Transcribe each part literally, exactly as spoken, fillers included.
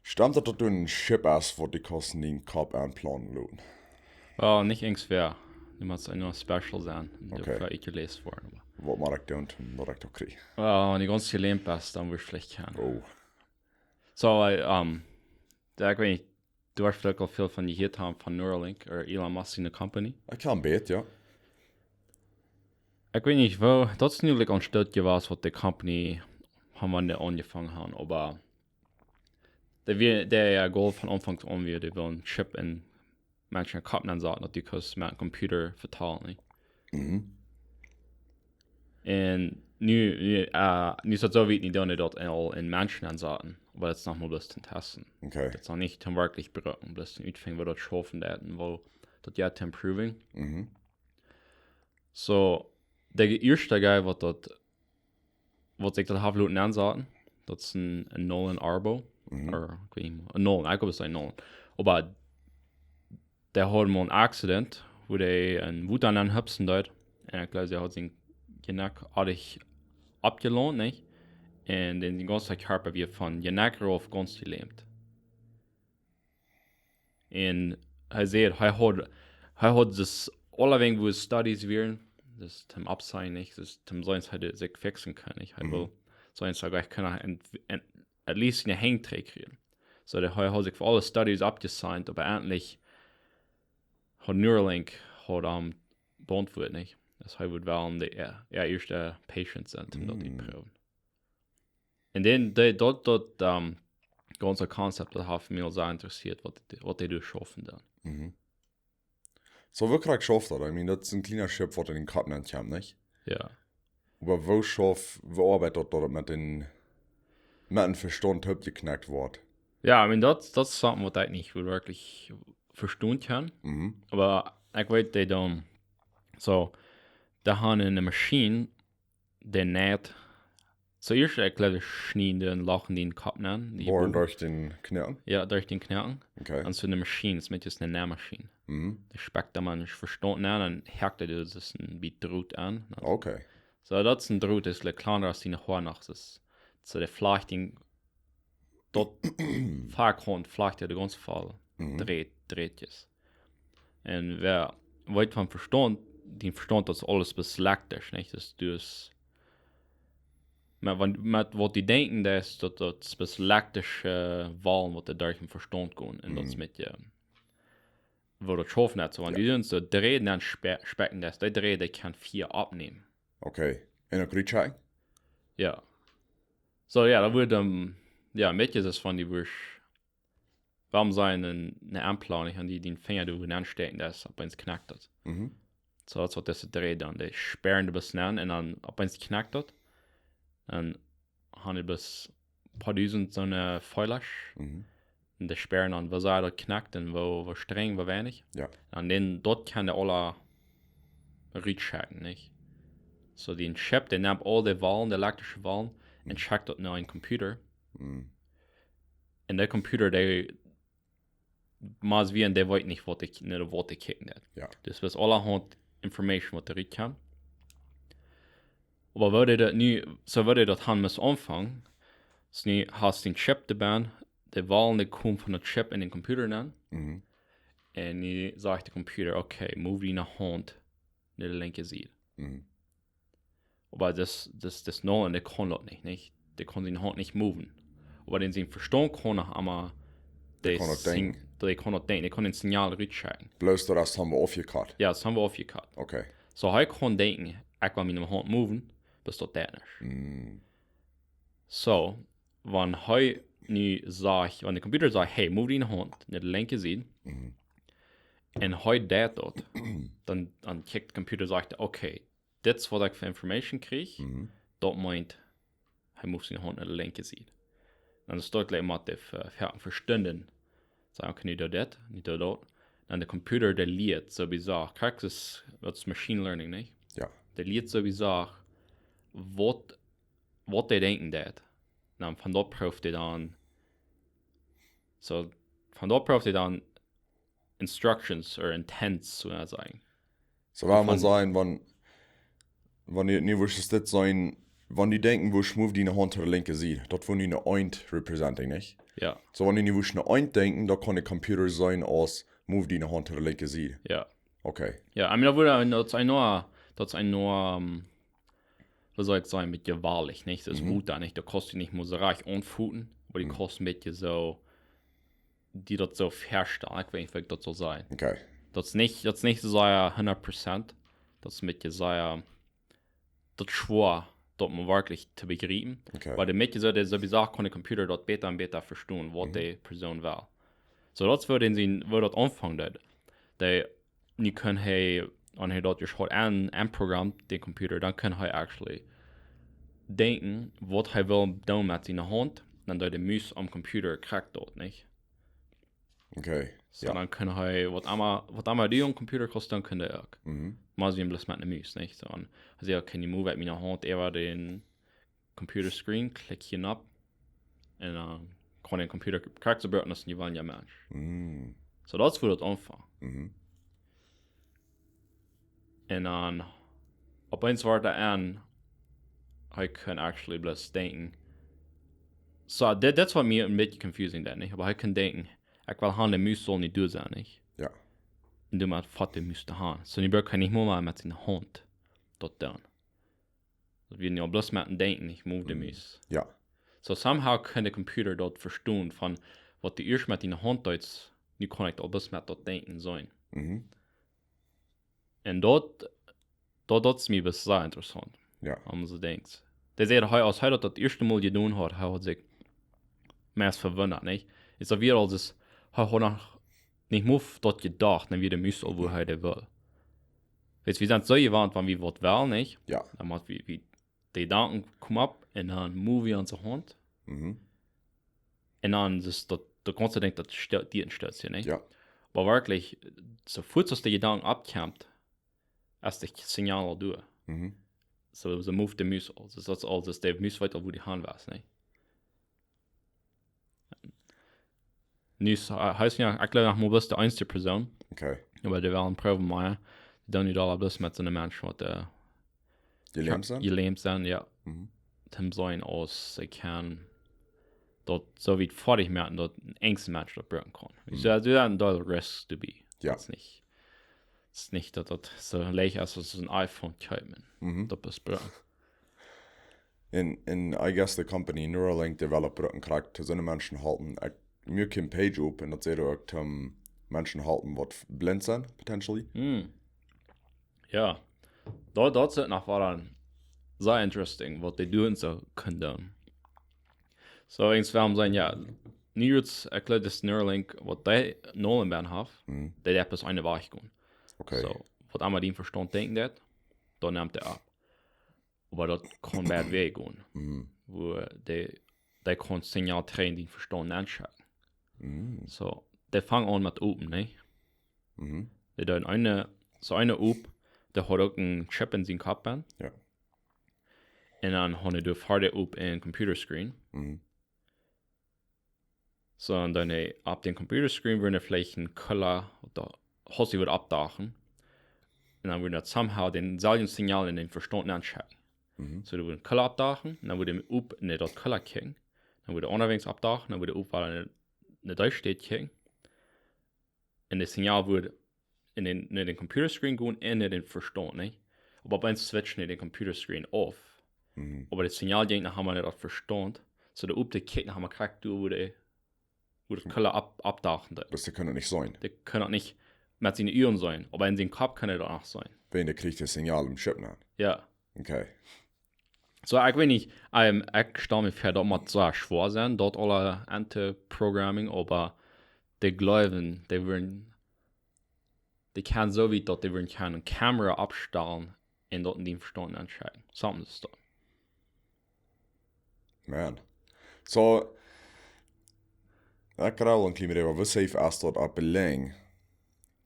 Stemmt daut, daut du een Chip hast, waut du kaust en dienen Kopp enplaunten loten? Well, nich eens wäa. Du motst noch special sennen. Okay. Doafäa ekj jeläst woaren. Waut mott ekj doonen, om daut ekj daut kjrie? Well, wan du gaunz jelämt best, dan woascht du veleicht kjennen. Oh. So, I, um, doa, ekj weet nich, du woascht veleicht aul väl von jehieet haben von Neuralink ooda Elon Musk siene company. Ekj kaun bät, jo. Ekj weet nich, woo, daut es nu like aunstaut jewast, waut de company haben, wan dee aunjefongen haben, oba dee wia, dee, jo, Goal von Aunfank aun wia, dee wullen Chip en Menschen äa Kopp nensaten, daut du kaust met een Computer vetalen, nä? Mhm. Un nu, nu, äh, nu es daut soo wiet, nu doonen dee daut aul en Menschen ensaten, oba daut es noch mau bloos toom testen. Okay. Daut es noch nich toom werkjlich brucken, bloos toom utfinjen, woo daut schaufen deit un woo daut jeit to improving. Mhm. So, de ieeschte guy, waut daut, waut sikj daut haft loten ensaten, daut es een, een Nolan Arbo. Mhm. Ooda, ekj weet nich mea. Een Nolan, ekj jleew, daut es een Nolan. Oba dee haud mol een Accident, wua dee en Wota nenhupsen deed. Un ekj jleew, dee haud sien Jnakj oadich aufjelaunt, nich? Un dän gaunzen Kjarpa wia von Jnakj rauf gaunz jelämt. Un hee säd, hee haud, hee haud daut aulawäajen, wua studies wieren, daut toom aufseenen, nich? Daut toom seenen, daut hee sikj fixen kunn, nich? Hee Mhm. wull seenen, daut hee kunn en, en, at least siene Henj trigjkjrieen. So, dee, hee haud sikj fa aule studies aufjesigned, oba endlich haud Neuralink, haud am beauntwuat, nich? Daut hee wudd wellen de, jo, jo, ieeschte Patient sennen, om daut to Mm. proowen. Un dan, dee, daut, daut, um, gaunze Konzept, daut haft mie aul sea interessieet, waut, waut dee doa schaufen dan. Mhm. So, woo krakjt schauft daut? I mean, daut es een kjliena Chip, waut en dän Kopp nenkjemt, nich? Jo. Oba woo schauft, woo oabeit daut, daut daut met dän, met dän Vestaunt toopjekjnekjt woat? Jo, I mean, daut, daut es something, waut ekj nich werkjlich vestonen kaun. Mhm. Oba ekj weet, dee doonen, so, dee haben eene Maschien, dee neit, so ieescht, ekj jleew, dee schnieden een Loch en dän Kopp nen. Dee Boaren bo- derch dän Knoakjen? Jo, derch dän Knoakjen. Okay. Un soo eene Maschien, es met eene Nähmaschien. Mhm. Dee spekjt dan mol een Vestaunt aun un hakt dee daut een bät Drot aun. Okay. So, daut es een Drot, daut es like kjlanda aus dee Hoa noch es. So, dee flajcht dän, daut Foaken flajcht dee gaunz voll. Mhm. Drä-, Drähtjes. Un wäa weet von Vestaunt, dee Vestaunt, daut es aules bloos elektrisch, nich? Daut es, met, wan, met waut dee denkjen, daut es daut, daut es bloos elektrische Walen, waut doa derch dän Vestaunt gonen. Un daut es Mhm. met, jo, woo daut schaufen deit. So, wan Jo. dee dan soo Dräht dan spe-, spekjen, daut dee Dräht, dee kaun Fia oppnämen. Okay. Un uk rutschekjen? Jo. So, jo, daut woat, ähm, jo, een bät es von dee woascht, wuarom soo een, een Enplau, nich, aun dee, dän Finja doa nenstäakjen, daut es opp eemol knakjt daut. Mhm. So, daut es waut dise Dräht dan, dee späaren dee bloos aun un dan opp eemol knakjt daut. Dan haben dee bloos een poa dusent soone Feelasch. Mhm. Un dee späaren dan, woo sea daut knakjt un woo, woo strenj, woo weinich. Jo. Un dan daut kaun dee aula rutschekjen, nich? So, dee Chip, dee nemt aul dee Walen, dee elektrische Walen, un Mhm. schekjt daut no een Computer. Mhm. Un dee Computer, dee, mau aus wie, un dee weet nich, waut ekj, nä, waut ekj kjikj nich. Jo. Daut es aulahaunt Information, waut doa rutkjemt. Oba woo dee daut nu, so woo dee daut han must aunfangen, es nu hast dän Chip doabie, dee Walen, dee komen von daut Chip en dän Computer aun. Mhm. Un nu sajcht de Computer, okay, move diene Haunt no de linkje Sied. Mhm. Oba daut, daut, daut Nolan, dee kaun daut nich, nich? Dee kaun siene Haunt nich moven. Oba dän sien Vestaunt kaun noch emol, Dee kaun daut denkjen. Dee kaun daut denkjen, dee kaun een Signal rutschekjen. Bloos daut es dan wada aufjekjat. Jo, daut es dan wada aufjekjat. Okay. So, hee kaun denkjen, ekj well miene Haunt moven, bloos daut deit nich. Mhm. So, wan hee nu sajcht, wan de Computer sajcht, hey, move diene Haunt no de linkje Sied, Mhm. un hee deit daut, dan, dan kjikjt de Computer, sajcht, okay, dit es waut ekj fa Information kjrieech, Mhm. daut meent, hee move siene Haunt no de linkje Sied. Dan es daut jlikj met de, äh, Foaken Vestonen. Saj, okay, nu doo dit, nu doo daut. Dan de Computer, dee lieet soo bie sikj. Kjikj, daut es, daut es Machine Learning, nich? Jo. Dee lieet soo bie sikj, waut, waut dee denkjen deit. Dan von doa prooft dee dan, so, von doa prooft dee dan instructions or intents, soo to sajen. So, wan wie Von sajen, wan, wan nu, nu wurscht dit sennen, Wan du denkjen wurscht, move diene Haunt to de linkje Sied, daut woat nu ne Eent representing, nich? Jo, So, wan du nu wurscht ne Eent denkjen, dan kaun de Computer seenen aus move diene Haunt to de linkje Sied. jo. Okay. Jo, I mean, daut woat, daut es een, daut es een, um, woo saul ekj sajen, een bät jewalich, nich? Daut es Mhm. Wota, nich? Daut kaust du nich mol soo rajcht aunfoten, oba du Mhm. kaust een bät soo, die daut soo väastalen. Ekj weet nich, woo ekj daut saul sajen. Okay. Daut es nich, daut es nich soo sea hundat Prozent. Daut es een bät soo, daut es schwoa, daut mau werkjlich to bejriepen. Okay. Oba de Mieescht soo, dee, soo wie jesajcht, kaun de Computer daut bäta un bäta vestonen, waut Mhm. de Persoon well. So, daut es woo dee sien, woo daut aunfangen deed. Dee, nu kaun hee, wan hee daut ieescht haud aun, aunprogrammeet, de Computer, dan kaun hee actually denkjen, waut hee well doonen met siene Haunt, dan deed de Mus aum Computer krakjt daut, nich? Okay. So, Jo. dan kaun hee, waut emma, waut emma du aum Computer kaust, dan kaun hee uk. Mhm. Mau soo bloos met de Mus, nich? So, un hee säd, okay, nu move ekj miene Haunt äwa dän Computer Screen, klikj hia opp, un dan kaun de Computer krakjt soo brucken aus een jewaulja Mensch. Mhm. So, daut es woo daut aunfangt. Mhm. Un dan, opp eemol woat hee aun, hee kaun actually bloos denkjen. So, daut, daut es waut mie een bät confusing deed, nich? Oba hee kaun denkjen, ekj well han, de Mus saul nich doa sennen, nich? Jo. Un doa mott waut de Mus to han. So, nu brukt hee nich mea met siene Haunt daut doonen. Daut wia nu bloos met een Denkjen, nich? Move de Mhm. Mus. Jo. So, somehow kaun de Computer daut vestonen von, waut du ieescht met diene Haunt deetst, nu kaun ekj aul bloos met daut Denkjen seenen. Mhm. Un daut, daut, daut es mie best sea interessaunt, Jo. wan du soo denkjst. Dee säd, hee, aus hee daut daut ieeschte Mol jedonen haud, hee haud sikj meist vewundat, nich? Es daut wia aul daut, hee haud noch nich mol daut jedocht, dan wia de Mus aul, woo hee daut well. Weetst, wie sent soo jewant, wan wie waut wellen, nich? Jo. Dan mott wie, wie de Jedanken komen opp un dan move wie onse Haunt. Mhm. Un dan, daut, daut, daut gaunze Dinkj, daut stalt, die entstalt sikj, nich? Jo. Oba werkjlich, soo fuaz aus de Jedanken oppkjemt, es daut Signal aul doa. Mhm. So, soo move de Mus aul. Daut es aul, daut de Mus weet aul, woo dee han well, nich? Nu es, äh, hee es nu, ekj jleew, noch mau bloos de eensje Persoon, Okay. oba dee wellen proowen, mau, dee doonen nu aul bloos met soone Menschen, waut, äh, Jelämt sent? Jelämt sent, jo. Mhm. Toom seenen, aus see kjennen daut soo wiet foadich moaken, daut een eensja Mensch daut brucken kaun. Mhm. So, daut es een Deel risk to be. Jo. Daut es nich, daut es nich daut daut soo leicht es, aus een iPhone kjeepen. Mhm. Daut es brucken. Un, un I guess the company Neuralink develop brucken krakjt to soone Menschen halpen. Ekj, mie kjeem Page opp un daut sajcht uk, um, Menschen halpen, waut blint sent, potentially. Hm. Jo. Daut, daut es noch waut aun sea interesting, waut dee doonen soo kjennen doonen. So, eens wuarom sent, jo, nu es, ekj jleew, daut Neuralink, waut dee nu aul en Band haft, Mhm. dee deit bloos eenen Wajch gonen. Okay. So, waut emma dien Vestaunt denkjen deit, daut nemt hee opp. Oba daut kaun beid Wäaj gonen. Mhm. Woo dee, dee kaun Signal trigj en dien Vestaunt nenschekjen. Mhm. So, dee fangen aun met Open, nä? Mhm. Dee doonen eene, soo eene Oop, dee haud uk een Chip en sien Kopp aun. Jo. Un dan haud hee doa ver de Oop een Computerscreen. Mhm. So, un dan hee opp dän Computerscreen wia veleicht een Color, daut haud hee waut oppdauchen. Un dan wia daut somehow dänselwjen Signal en dän Vestaunt nenschekjen. Mhm. So, doa wia een Color oppdauchen, un dan wia de Oop en daut Color kjikjen. Dan wia de aundra Dinj oppdauchen, dan wia de Oop wada en, en dee Städ kjikjen. Un daut Signal wia en dän, en dän Computerscreen gonen un en dän Vestaunt, nä? Oba opp eemol switcht dän Computerscreen auf. Mhm. Oba daut Signal jinkj noch emol en daut Vestaunt. So, de Oop, dee kjikjt noch emol krakjt doa, wua de, wua daut Color opp, oppdauchen deed. Dus dee kjennen daut nich seenen. Dee kaun daut nich met siene Uagen seenen, oba en sien Kopp kaun hee daut noch seenen. Wan dee kjricht daut Signal em Chip nenn. Jo. Okay. So, ekj weet nich, ähm, ekj stal mie väa, daut mott soo schwoa sennen, daut aule entoprogrammen, oba dee jleewen, dee wudden, dee kjennen soo wiet, daut dee wudden kjennen eene Kamera oppstalen un daut en dän Vestaunt nenschekjen. Something is daut. Man. So, ekj jleew een kjlien bät, oba woo safe es daut opp de Länj?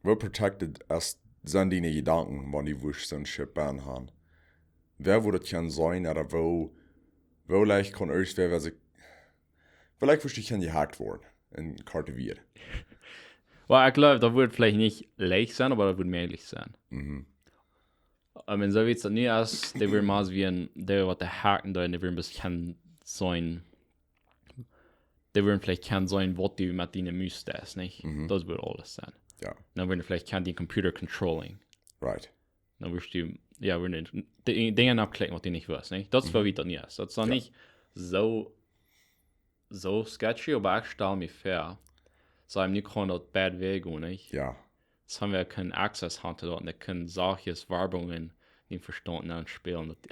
Woo protected es, sent diene Jedanken, wan du wurscht soon Chip aun han? Wäa wudd daut kjennen seenen, ooda woo, woo leicht kaun irjentwäa, wäa sikj, woo leicht wurscht du kjennen jehackt woaren en korte Tiet? Well, ekj jleew, daut wudd veleicht nich leicht sennen, oba daut wudd mäajlich sennen. Mhm. I mean, soo wiet daut nu es, dee wudden mau wia een, dee waut de hacken deit, dee wudden bloos kjennen seenen, dee wudden veleicht kjennen seenen, waut du met diene Maus deist, nich? Mhm. Daut wudd aules sennen. Jo. Dan wudden veleicht kjennen dien Computer controlling. Right. Dan wurscht du, jo, wudden de Dinja aufklikjen, waut du nich wist, nich? Daut es, mhm, woo wiet daut nu es. Daut es noch, jo, nich soo, soo sketchy, oba ekj stal mie väa, soo, nu kaun daut bad Wajch gonen, nich? Jo. Soo haben wie kjeenen Access han to daut, un dee kjennen soo Werbungen nich vestonen un spälen. Daut,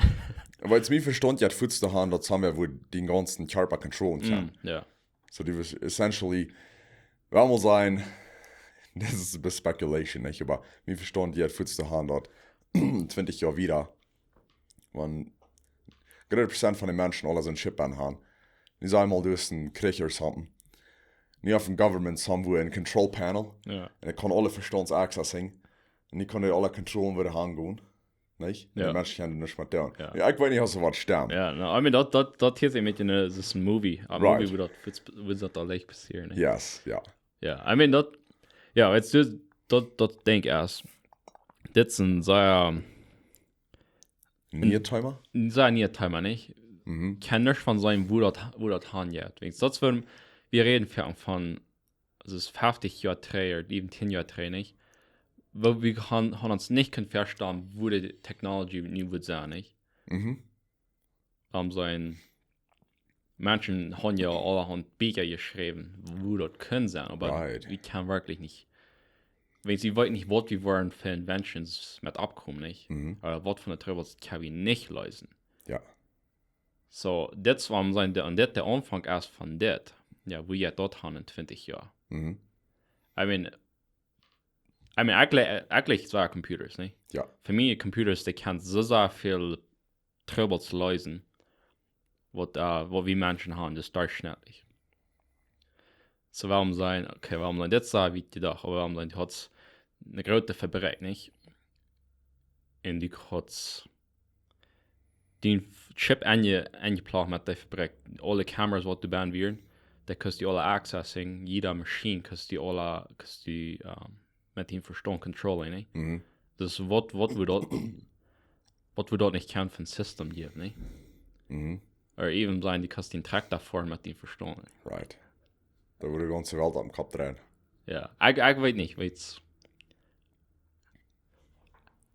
oba aus mie vestonen, jo, fuaz to han, daut haben wie, woo dee gaunze Kjarpa controllen kaun. Mm, jo. So, dee wia essentially, well, mol sennen, daut es een bät speculation, nich? Oba mie vestonen, jo, fuaz to han, daut twintich Joa wieda, wan groote Prozent von de Menschen aule soon Chip aun han. Nu saj mol, du hast een Kjrich ooda something. Nu haft de Government somewhere een Control Panel. Jo. Un dee kaun aule Vestands accessing. Un dee kaun dee aule controllen, woo dee han gonen. Nich? Un de, jo, Menschen kjennen nuscht met doonen. Jo. Jo, ekj weet nich, aus daut waut stemmt. Jo, no, I mean, daut, daut, daut hia es een bät een, daut es een Movie. Een, right, Movie, woo daut, woo daut aul leicht passieet, nich? Yes, jo. Jo, I mean, daut, jo, it's just, daut, daut denkj ekj es, dit es een sea, een, een Thema? Een sea niee Thema, nich? Mhm. Kaun nuscht von sennen, woo daut, woo daut han jeit. Wiels daut es, wan wie räden von, von, daut es feftig Joa trigj, ooda äwen tieen Joa trigj, nich? Woo wie han, han ons nich kunt vestonen, woo de technology nu wudd sennen, nich? Mhm. Om sennen, Menschen han jo aulahaunt Bieekja jeschräwen, woo daut kunn sennen, oba, right, wie kjennen werkjlich nich, wan see weeten nich, waut wie woaren fa inventions met oppkomen, nich? Mhm. Ooda waut von de Trubbels kjenn wie nich leesen. Jo. So, dit es wuarom sennen de, un dit de Aunfank es von dit. Jo, woo jeit daut han en twintich Joa? Mhm. I mean, I mean, actually, actually, es wia Computers, nich? Jo. Fa mie, Computers, dee kjennen soo, soo väl Trubbels leesen, waut, äh, waut wie Menschen han, daut es doa schnell. So, wuarom sennen, okay, wuarom sennen dit soo, wia ekj docht, oba wuarom sennen, du hast eene groote Fabrikj, nich? Un du hast dän Chip aunje-, aunjeplagt met de Fabrikj. Aule Cameras, waut doa bennen wieren, dee kaust du aule accessing, jiede Maschien kaust du aule, kaust du, ähm, met dän Vestand controlling, nich? Mhm. Dus waut, waut wudd daut, waut wudd daut nich kjennen fa een System jäwen, nich? Mhm. Ooda äwen sennen, du kaust dän Trakta foaren met dän Vestand, nich? Right. Daut wudd de gaunze Welt oppem Kopp dreien. Jo, ekj, ekj weet nich, weetst.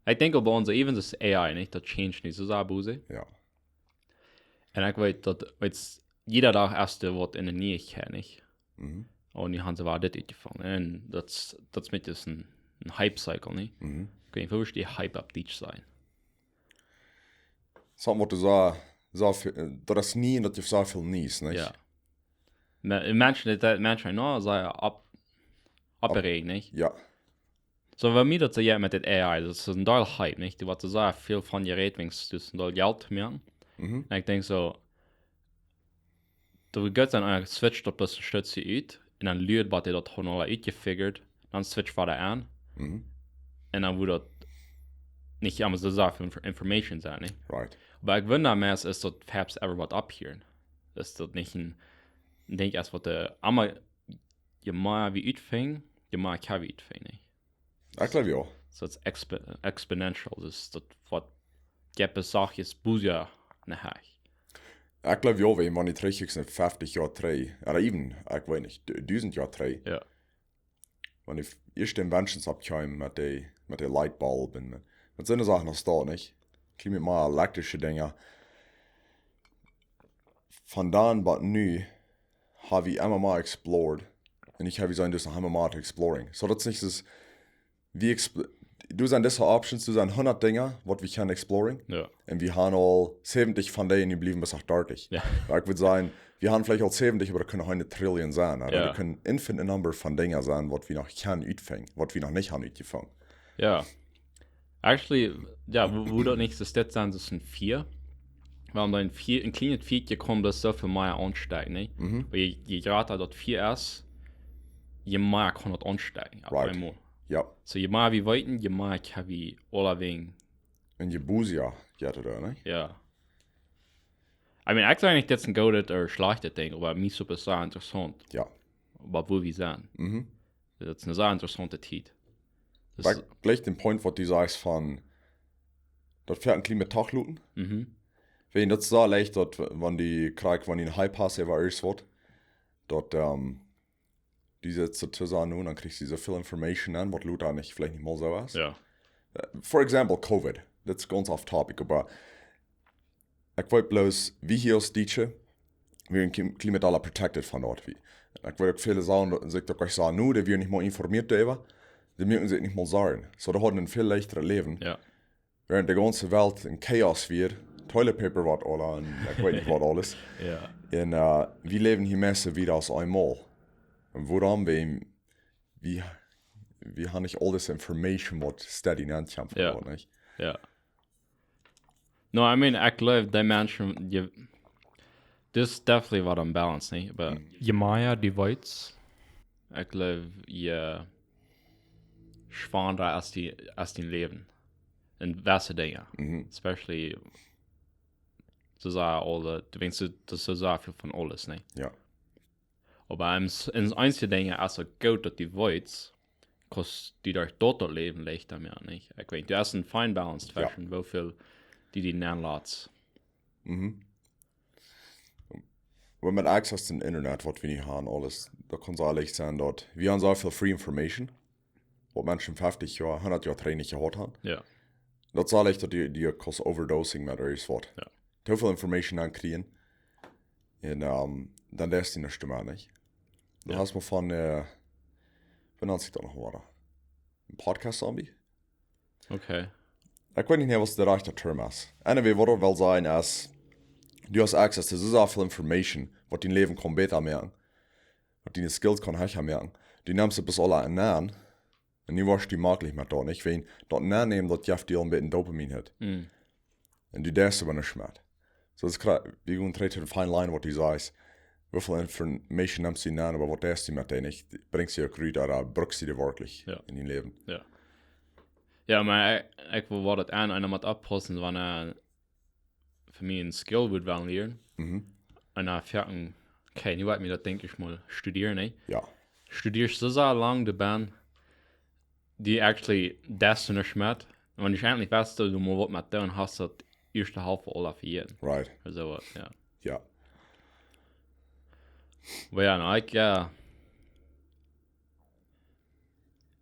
Ekj denkj oba aun soo äwen daut A I, nich? Daut change nich soo sea bosich. Jo. Un ekj weet daut, weetst, jieda Dach es doa waut en de Nieichkjeit, nich? Mhm. Un nu han see wada dit utjefungen. Un daut es, daut es met dis een, een Hype Cycle, nich? Mhm. Ekj weet nich, woo es dee Hype opp Dietsch sennen? Soo waut du soo, soo väl, daut es nie un daut jeft soo väl Nies, nich? Jo. Me-, Menschen, daut, daut Menschen, no, soo opp-, opp-, oppjerajcht, nich? Jo. So, bie mie daut soo, jo, met dit A I, daut es een Deel Hype, nich? Doa woat soo väl von jerät, wiels daut es een Deel Jelt to moaken. Mhm. Un ekj denkj soo, doa jeit dan een Switch, daut bloos een Stootje ut, un dan luat, waut dee daut hauden aul utjefigurt, dan switch wada aun. Mhm. Un dan wudd daut nich emma soo, soo väl Inf-, Information sennen, nich? Right. Oba ekj wunda mie, es daut perhaps ever waut opphieren? Es daut nich een, een Dinkj es waut de, emma, je mea wie utfinjen, je mea kjenn wie utfinjen, nich? Ekj jleew jo. So, it's expo-, exponential. Dus daut woat, jeft Sachen bosich, nä, hee. Ekj jleew jo, wan wie trigjkjikjen no feftig Joa trigj, ooda äwen, ekj weet nich, du-, dusent Joa trigj. Jo. Wan dee ieeschte Inventions oppkjeemen met de, met de light bulb un met, met soone Sachen aus daut, nich? Kjlien met mea elektrische Dinja. Von dan bat nu ha wie emma mea explored. Un ekj ha wie sennen, dus noch emma mea to exploring. So, daut es nich soo, wie expl-, doa sent dise Options, doa sent hundat Dinja, waut wie kjennen exploring. Jo. Un wie han aul säwentich von dee, un nu bliewen bloos noch dartich. Jo. Oba ekj wudd sajen, wie han veleicht aul säwentich, oba daut kjennen noch een Trillion sennen, ooda, jo, daut kjennen infinite number von Dinja sennen, waut wie noch kjennen utfinjen, waut wie noch nich han utjefungen. Jo. Actually, jo, woo, woo daut nich soo steit sennen, daut es een Fia. Wuarom dan een Fia, een kjlienet Fia kaun bloos soo väl mea aunstekjen, nä? Mhm. Oba je, je jrata daut Fia es, je mea kaun daut aunstekjen, opp, right, eemol. Jo. So, je mea wie weeten, je mea kjenn wie aulawäajen. Un je bosija jeit daut, nä? Jo. I mean, ekj saj nich, daut es een goodet ooda schlajchtet Dinkj, oba mie es daut sea interessaunt. Jo. Oba woo wie sent. Mhm. Daut es eene sea interessaunte Tiet. Daut, oba jlikj dän Point, waut du sajchst von, daut fält een kjlien bät toochloten. Mhm. Wiels daut es soo leicht daut, wan dee kjrieen, wan dee een High Pass äwa irjent waut, daut, ähm, dee sitzt soo to sajen, nu, dan kjrieen see soo väl Information aun, waut lota nich, veleicht nich mol soo es. Jo. Äh, for example, Covid. Daut es gaunz off topic, oba ekj weet bloos, wie hia aus Dietsche, wie sent kjlien, kjlien bät aula protected von daut, wie. Ekj weet uk väle sajen, daut see uk sajen, nu, dee wieren nich mol informiert doaräwa, dee muaken sikj nich mol Sorjen. Soo, dee hauden een väl leichtret Läwen. Jo. Wäarent de gaunze Welt een Chaos wia, Toilet Paper wort aula un ekj weet nich waut aules. Jo. Un, äh, wie läwen hia meist wada aus eemol. Un wuarom? Wiels wie, wie haben nich aul dise Information, waut steady nenn kjemt von Jo. Doa, nich? Jo. No, I mean, ekj jleew, dee Menschen, je, this definitely waut een balance, nich? Oba Mm. je mea dee weetst, ekj jleew, je schwanda es dee, es dee Läwen. En waut Dinja. Mhm. Especially, soo saj aul dee, du denkjst, daut es soo väl von aules, nich? Jo. Oba en, en eenje Dinja es et goot daut dee weetst, 'cause dee derch daut daut Läwen leichta moakt, nich? Ekj weet, du hast een fine balance Jo. Tweschen, woo väl dee dee nenn latst. Mhm. Oba met Access to Internet, waut wie nu haben, aules, daut kaun soo leicht sennen daut wie haben soo väl free information, waut Menschen fefftich Joa, hundat Joa trigj nich jehaut haben. Jo. Daut es leicht daut dee, dee kaust overdosing met irjent waut. Jo. Too väl Information aunkjrieen. Un, ähm, dan deist du nuscht mea, nich? Du Jo. Hast mol von, äh, woo nant sikj daut noch wada? Een Podcast-Zombie? Okay. Ekj weet nich mea, waut de rajchte Term es. Anyway, waut ekj well sajen es, du hast Access to soo väl Information, waut dien Läwen kaun bäta moaken, waut diene Skills kaun hecha moaken. Du nemst et bloos aula aun. Un nu woascht du maklich met daut, nich? Wiels daut aunnämen, daut jeft die een bät een Dopamine-Hit. Mm. Un du deist oba nuscht met. Soo, daut es kjlien, wie gonen trigj to de fine line, waut du sajst. Woo väl Information nemst du aun, oba waut deist du met dee, nich? Brinjst du uk rut, ooda brukst du dee werkjlich Jo. En dien Läwen? Jo. Jo, oba ekj, ekj well waut daut aun, eena mott oppaussen, wan hee fa mie een Skill wudd wellen lieren. Mhm. Un dan foaken, okay, nu woa ekj mie daut, denkj ekj mol, studieren, nä? Jo. Studieescht soo, soo lang doabie, dee actually deist nuscht met. Wan du eejentlich weetst, daut du motst waut met doonen, hast daut ieeschte Halft aul vejäten. Right. Ooda soo waut, jo. Jo. Oba jo, no, ekj, jo.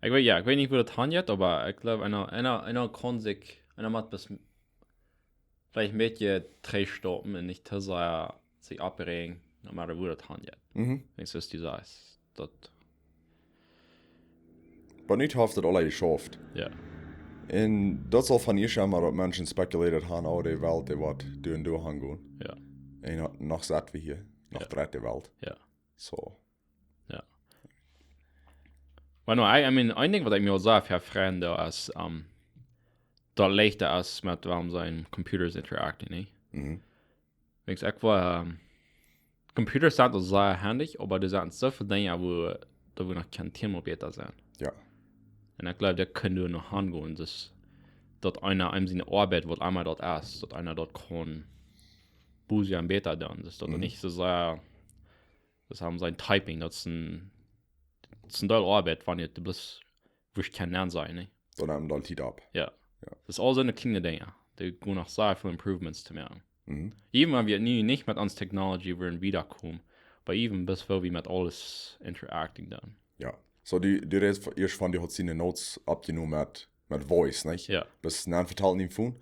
Ekj weet, jo, ekj weet nich, woo daut hanjt, oba ekj jleew, eena, eena, eena kaun sikj, eena mott bloos veleicht een bät trigjstoppen un nich too sea sikj oprajjen, no matter woo daut hanjt. Mhm. Ekj saj, du sajst, daut Oba nu haft daut aula jeschauft. Jo. Un daut es aul von ieescht emol daut Menschen speculated haben, oh, de Welt, dee woat doa un doa gonen. Jo. Un no-, noch sent wie hia, noch Jo. dreit de Welt. Jo. Soo. Jo. Oba no, I, I mean, een Dinkj, waut ekj mie aul saj, jo, Frind, es, ähm, daut leichta es met wäm sien Computers interacting, nä? Mhm. Weetst, ekj well, ähm, Computers sent aul sea handy, oba doa sent soo väl Dinja, wua, daut wie noch kjennen Thema bäta sennen. Jo. Un ekj jleew, daut kaun doa noch aungonen, daut, daut eena aun siene Oabeit, waut emma daut es, daut eena daut kaun busier un bäta doonen. Daut daut Mhm. nich soo sea, daut haben sien Typing, daut es een, daut es een Deel Oabeit, wan du bloos wurscht kjennen aun sennen, nä? Dan haben dan Tiet ab. Jo. Jo. Daut es aul soone kjliene Dinja. Doa gonen noch sea väl Improvements to moaken. Mhm. Even wan wie nu nich met ons Technology wudden wieda komen, oba even bloos woo wie met aules interacting doonen. Jo. Soo, du, du rätst ieescht von, du hast diene Notes oppjenomen met, met Voice, nich? Jo. Bloos dan vetalen dien Phone.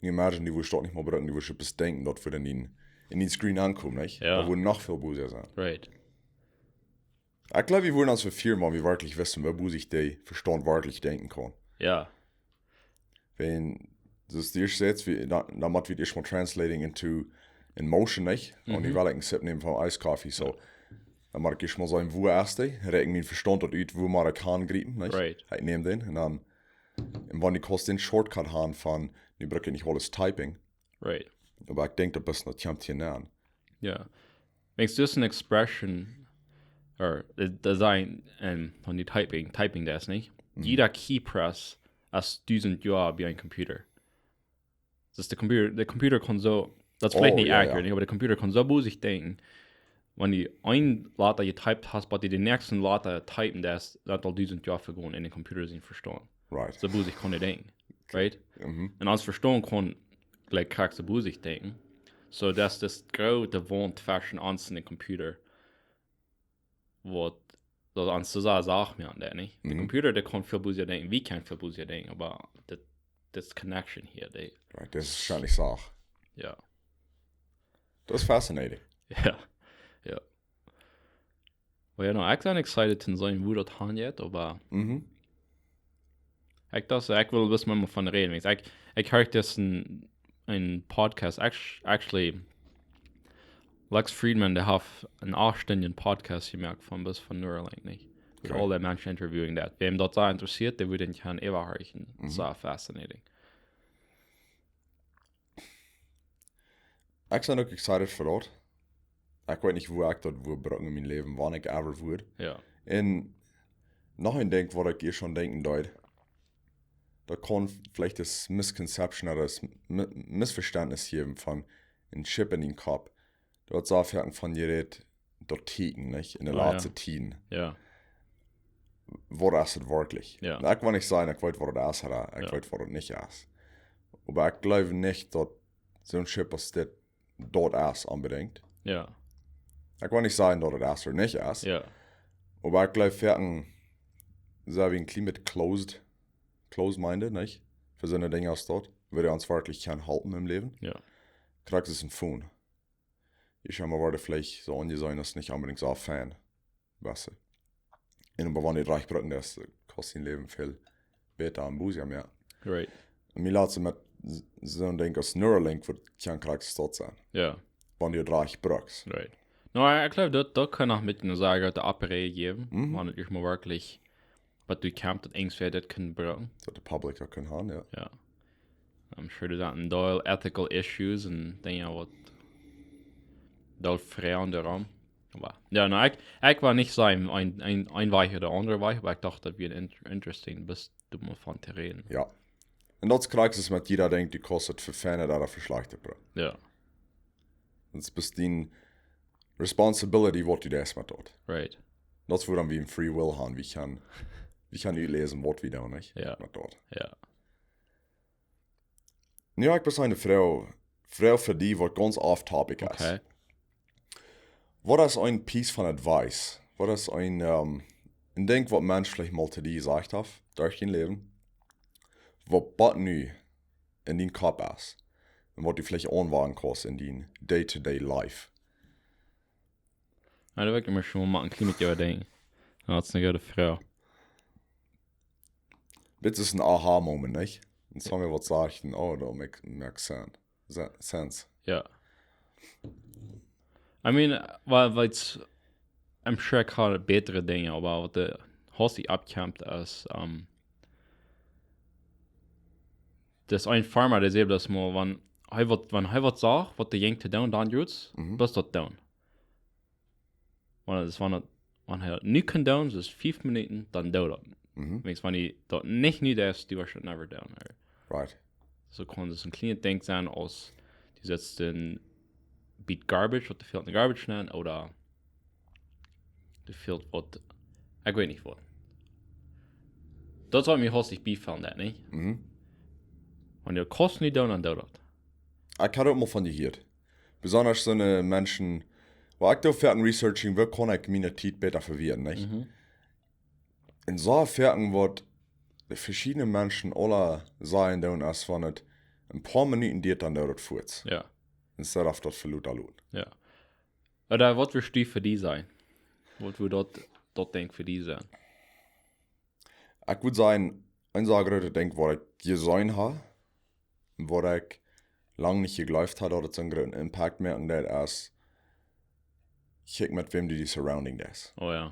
Un imagine, du wurscht daut nich mea brucken, du wurscht bloos denkjen, daut wudd en dien, en dien Screen aunkomen, nich? Jo. Daut wudd noch väl busier sennen. Right. Ekj jleew, wie wudden ons vefeelen, wan wie werkjlich wisten, woo bosich de Vestaunt werkjlich denkjen kaun. Jo. Wan, daut es de ieeschte Satz, wie, dan, dan mott wie daut ieescht mol translating into, in motion, nich? Un Mhm. wie wellen een Sip nämen von Ice Coffee, soo. Dan mott ekj ieescht mol seenen, woo es dee? Räakjen mien Vestaunt daut ut, woo mott ekj aungriepen, nich? Right. Ekj näm dän, un dan, un wan du kaust dän Shortcut haben von, nu bruck ekj nich aules Typing. Right. Oba ekj denkj, daut best noch kjemt hia aun. Jo. Denkjst du, daut es een Expression, or, äh, Design, un wan du Typing, Typing deist, nich? Mhm. Jieda Keypress es dusent Joa bie een Computer. Daut de Computer, de Computer kaun soo, daut es Oh, veleicht nich jo, accurate, jo. nich? Oba de Computer kaun soo bosich denkjen, wan du een Lota jetypt hast, bat du dän näakjsten Lota typen deist, daut aul dusent Joa vegonen en dän Computer sien Vestaunt. Right. Soo bosich kaun dee denkjen. Right? Mhm. Un ons Vestand kaun, like, krakjt soo bosich denkjen. So, daut es daut groote Waunt tweschen ons un dän Computer, waut daut ons soo sea Sach moakt, nich? De Mhm. Computer, dee kaun väl bosja denkjen, wie kjennen väl bosja denkjen, oba daut, daut connection hia, dee, Right, daut es wahrscheinlich Sach. Jo. Daut es fascinating. Jo, jo. Well, jo, no, ekj sie excited to seenen, woo daut han jeit, oba Mhm. ekj docht, ekj well bloos mau von räden, wiels ekj, ekj hieed daut een, een Podcast, act-, actually, Lex Fridman, dee haft een acht Stunden Podcast jemoakt von, bloos von Neuralink, nich? Woo Okay. aule Menschen interviewen daut. Wäm daut soo interesseet, dee wudd daut kjennen äwahorchen. Mhm. Soo fascinating. Ekj sie uk excited fa daut. Ekj weet nich, woo ekj daut wudd brucken en mien Läwen, wan ekj ever wudd. Jo. Un noch een Dinkj, waut ekj ieescht aun denkjen deed, daut kaun veleicht daut Misconception ooda daut Mi-, Missvestentnis jäwen von een Chip en dän Kopp. Daut soo foaken von jerät, daut Tieekjen, nich? En de Oh, jo. latste Tieden. Jo. Waut es daut werkjlich? Jo. Nu, ekj well nich sajen, ekj weet, waut daut es, ooda ekj Jo. weet, waut daut nich es. Oba ekj gleew nich, daut soon Chip aus dit, daut es onbedinjt. Jo. Ekj well nich sajen, daut daut es ooda nich es. Jo. Oba ekj gleew, foaken, soo aus wie een kjlien bät closed, closed-minded, nich? Fa soone Dinja aus daut, woo dee ons werkjlich kjennen halpen em Läwen. Jo. Krakjt aus een Phone. Ekj sie mau, woat veleicht soo aunjeseenen aus nich onbedinjt soo fein. Weetst du? Un oba wan du daut rajcht bruckst, daut kost dien Läwen väl bäta un bosja, jo. Right. Un mie lat see met s-, soon Dinkj aus Neuralink, waut kjennen krakjt daut sennen. Jo. Wan du daut rajcht brukst. Right. No, ekj gleew, daut, daut kaun noch met eene sea groote Oprieej jäwen, Mhm. wan daut ieescht mau werkjlich, waut du kjemst, daut irjentwäa daut kaun brucken. Daut de public daut kaun haben, jo. Jo. I'm sure doa sent een Deel ethical issues un Dinja, waut doa fräajen doaromm. Oba, jo, no, ekj, ekj well nich sajen, een, een, een Wajch ooda aundre Wajch, oba ekj docht, daut wia een in-, interesting, bloos doa mau von to räden. Jo. Un daut es krakjt aus met jieda Dinkj, du kaust daut fa fein ooda fa schlajcht brucken. Jo. Daut es bloos dien responsibility, waut du deist met daut. Right. Daut es wuarom wie een free will haben. Wie kjennen, wie kjennen utläsen, waut wie doonen, nich? Jo. Met daut. Jo. Nu, ekj hab eene Froag, Froag fa die, waut gaunz off-topic es. Okay. Waut es een piece von advice? Waut es een, ehm, een Dinkj, waut een Mensch veleicht mol to die jesajcht haft, derch dien Läwen? Waut bat nu en dien Kopp es? Un waut du veleicht aunwenjen kaust en dien day-to-day life? Jo, doa well ekj mie mau een kjlien bät äwa denkjen. Jo, daut es eene goode Froag. Dit es een Aha-Moment, nich? Un soo mie waut sajcht, un, oh, daut make, make sense. Se-, sense. Jo. I mean, well, well, it's, I'm sure ekj hab bätre Dinja, oba waut de Hostie oppkjemt es, ehm, daut es een Farmer, dee sajcht daut mol, wan hee waut, wan hee waut sach, waut hee jinkj to doonen, dan jrod, Mhm. bloos daut doonen. Wan daut es, wan daut, wan hee daut nu kaun doonen, soo es fief Minuten, dan doo daut. Mhm. Wiels wan hee daut nich nu deed, du wurscht daut never doonen, right? Right. Soo kaun daut een kjlienet Dinkj sennen, aus du setst een bät Garbage, waut du väl en de Garbage nenn, ooda du fält waut, ekj weet nich waut. Daut saul mie hastich biefaulen, daut, nich? Mhm. Wan du daut kaust nich doonen, dan doo daut. Ekj hab uk mol von die jehieet. Besonda soone Menschen, well, ekj doo foaken researching, woo kaun ekj miene Tiet bäta vewieden, nich? Mhm. Un soo foaken waut de veschiedne Menschen aula sajen doonen, es wan daut een poa Minuten diat, dan doo daut fuaz. Jo. Instead of daut fa lota loten. Jo. Ooda waut wurscht du fa die sajen? Waut wudd daut, daut Dinkj fa die sennen? Ekj wudd sajen, een sea grootet Dinkj, waut ekj jeseenen hab, waut ekj lang nich jegleeft haud, daut et soon grooten Impact moaken deed, es, kjikj met wäm du die surrounding deist. Oh jo.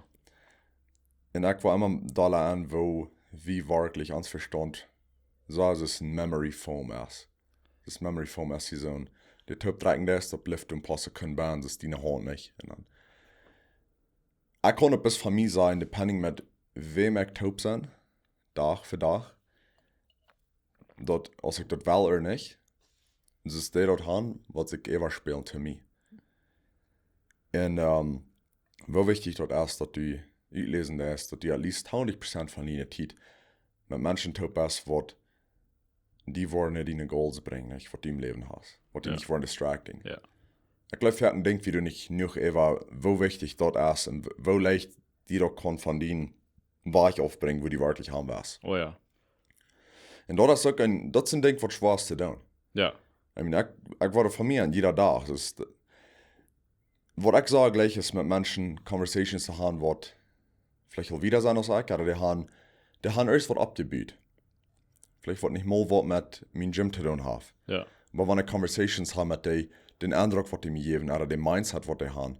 Un ekj wull emma doa aun, woo wie werkjlich ons Vestaunt, soo aus een memory foam es. Daut memory foam es hia soon, de Toop dreien deist, daut blift een poa Sekunden bie, daut es diene Haunt, nich? Un dan, ekj kaun daut bloos von mie sajen, depending met wäm ekj toop sie, Dach fa Dach, daut, aus ekj daut well ooda nich, daut dee daut han, waut ekj äwaspäl to mie. Un, ehm, woo wichtich daut es, daut du utläsen deist, daut du at least twintich Prozent von diene Tiet met Menschen toop best, waut dee woaren die diene goals brinjen, nich? Waut du em Läwen hast. Waut die nich woaren distracting. Jo. Ekj jleew, foaken denkj wie doa nich jenuach äwa, woo wichtich daut es un woo leicht die daut kaun von dien Wajch aufbrinjen, wua du werkjlich han west. Oh jo. Un daut es uk een, daut es een Dinkj waut schwoa es to doonen. Jo. I mean, ekj, ekj woa von mie aun jieda Dach. Dus, waut ekj saj, jlikj es met Menschen conversations to han, waut veleicht aul wieda sent aus ekj, ooda dee han, dee han ieescht waut oppjebut. Veleicht waut nich mol waut met mien gym to doonen haft. Jo. Oba wan ekj conversations ha met dee, dän Endruck waut dee mie jäwen, ooda dän mindset waut dee han,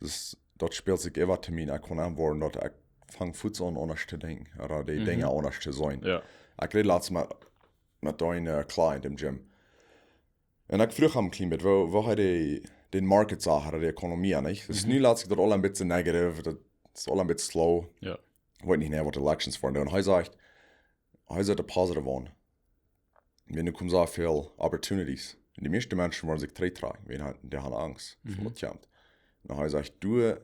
dus daut spält sikj äwa to mie, ekj kaun aunwoaren daut ekj fang fuaz aun aundasch to denkjen, ooda dee Dinja aundasch to seenen. Jo. Ekj räd latst met, met een client em gym. Un ekj fruach am een kjlien bät, woo, woo hee dee, dän market sach, ooda dee economy, nich? Dus nu lat sikj daut aul een bät negative, daut es aul een bät slow. Jo. Weet nich mea waut de elections woaren doonen. Un hee sajcht, hee sajcht de positive aun. Wan nu kjemt soo väl opportunities. Un de mieeschte Menschen woaren sikj trigjtrakjen, wan dee han Angst von waut kjemt. Un hee sajcht, doa,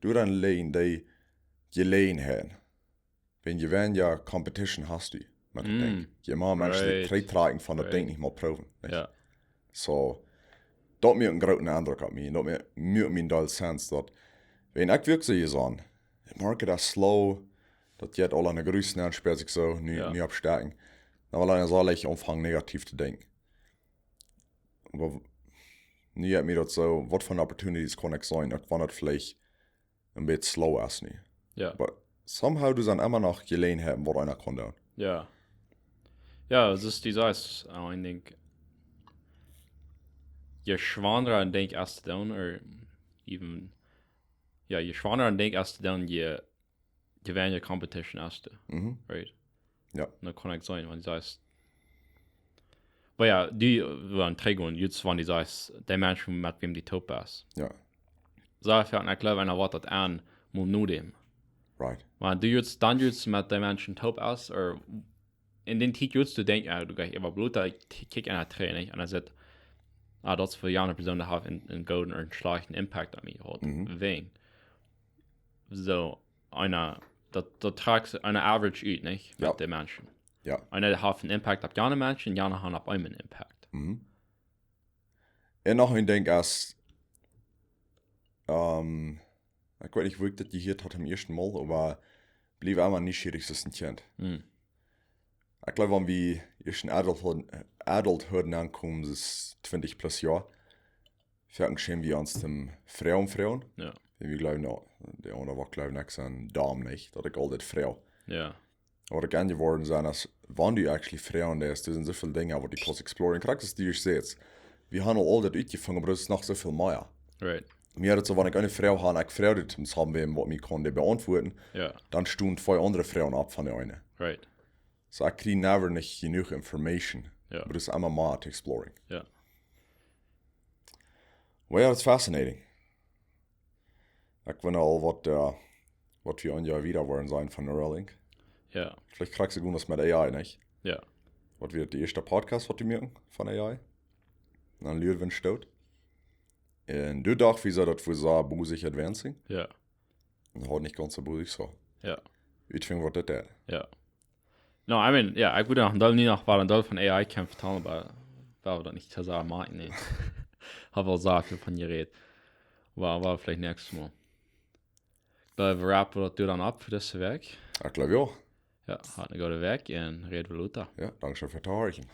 doa aun lijen dee Jeläajenheiten. Wan je wenja competition hast du met daut Dinkj. Je mea Menschen sikj trigjtrakjen von daut Dinkj nich mea proowen, nich? Jo. So, daut muak een grooten Endruck opp mie. Daut muak, muak mie een Deel sense, daut, wan ekj werkjlich soo sajen, de market es slow, daut jeit aul aun de Gruss nenn, spält sikj soo, nu, nu oppstakjen. Dan well ekj sal ekj aunfangen negativ to denkjen. Oba w-, nu jeit mie daut soo, waut fa opportunities kaun ekj seenen, uk wan daut veleicht een bät slow es nu. Jo. But somehow doa sent emma noch Jeläajenheiten waut eena kaun doonen. Jo. Jo, daut es dee Sach, äh, ekj denkj, je schwanda een Dinkj es to doonen, or even, jo, je schwanda een Dinkj es to doonen, je, je weinja competition es doa. Mhm. Right? Jo. Dan kaun ekj seenen, wan du sajchst, oba jo, dee, wan trigj gonen, just wan du sajchst, de Menschen met wäm du toop best. Jo. Saj ekj, ekj jleew, eena woat daut aun mol no däm. Right. Wan du just, dan just met de Menschen toop best, or en dän Tiet just du denkjst, jo, du jleichst äwa Blut, dan kj-, kjikjt eena trigj, nich? Un dan sajcht, ah, daut es fa jane Persoon, dee haft een, een gooden or een schlajchten Impact opp mie jehaut. Mhm. Wan. Soo, eena, daut, daut trakjt eena average ut, nich? Jo. Met de Menschen. Jo. Eena haft een Impact opp jane Menschen, jane han opp eenem een Impact. Mhm. Un noch een Dinkj es, ähm, ekj weet nich, woo ekj daut jehieet haud em ieeschten Mol, oba bliew emma nieschierich aus een Kjint. Mhm. Ekj jleew, wan wie ieescht en adulthood, adulthood aunkomen, daut es twintich plus Joa, foaken schäm wie ons toom froagen, froagen. Jo. Un wie jleewen, no, de aundre waut jleewen, ekj sie domm, nich, daut ekj aul dit froag. Jo. Waut ekj aunjeworden sie, es, wan du actually froagen deist, doa sent soo väl Dinja waut du kaust exploren. Krakjt aus du ieescht sajchst, wie han aul daut utjefungen, oba doa es noch soo väl mea. Right. Mie es daut soo, wan ekj eene Froag ha, ekj froag dit, dan haben wie waut mie kaun dee beauntwuaden. Jo. Dan stonen twee aundre Froagen opp von de eene. Right. So, ekj kjrie never nich jenuach information. Jo. Oba doa es emma mea to exploring. Jo. Well, jo, daut es fascinating. Ekj weet aul waut, äh, waut wie een Joa wieda woaren sennen von Neuralink. Jo. Veleicht krakjt soo goot aus met A I, nich? Jo. Waut wia de ieeschte Podcast, waut wie muaken von A I? Dan luren wie stoot. Un doa docht wie soo, daut wie soo bosich advancing. Jo. Un haud nich gaunz soo bosich soo. Jo. Ekj finj waut dit es. Jo. No, I mean, jo, ekj wudd noch een Deel, nu noch waut een Deel von A I kaun vetalen, oba wie wellen daut nich too sea moaken, nä. Hab aul soo väl von jerät. Oba, oba veleicht näakjstet Mol. Ekj jleew, wie wrappen daut dan opp fa dise Wäakj. Ekj jleew, jo. Jo, haud eene goode Wäakj un räd wie lota. Jo, dankscheen fa daut Tohorchen.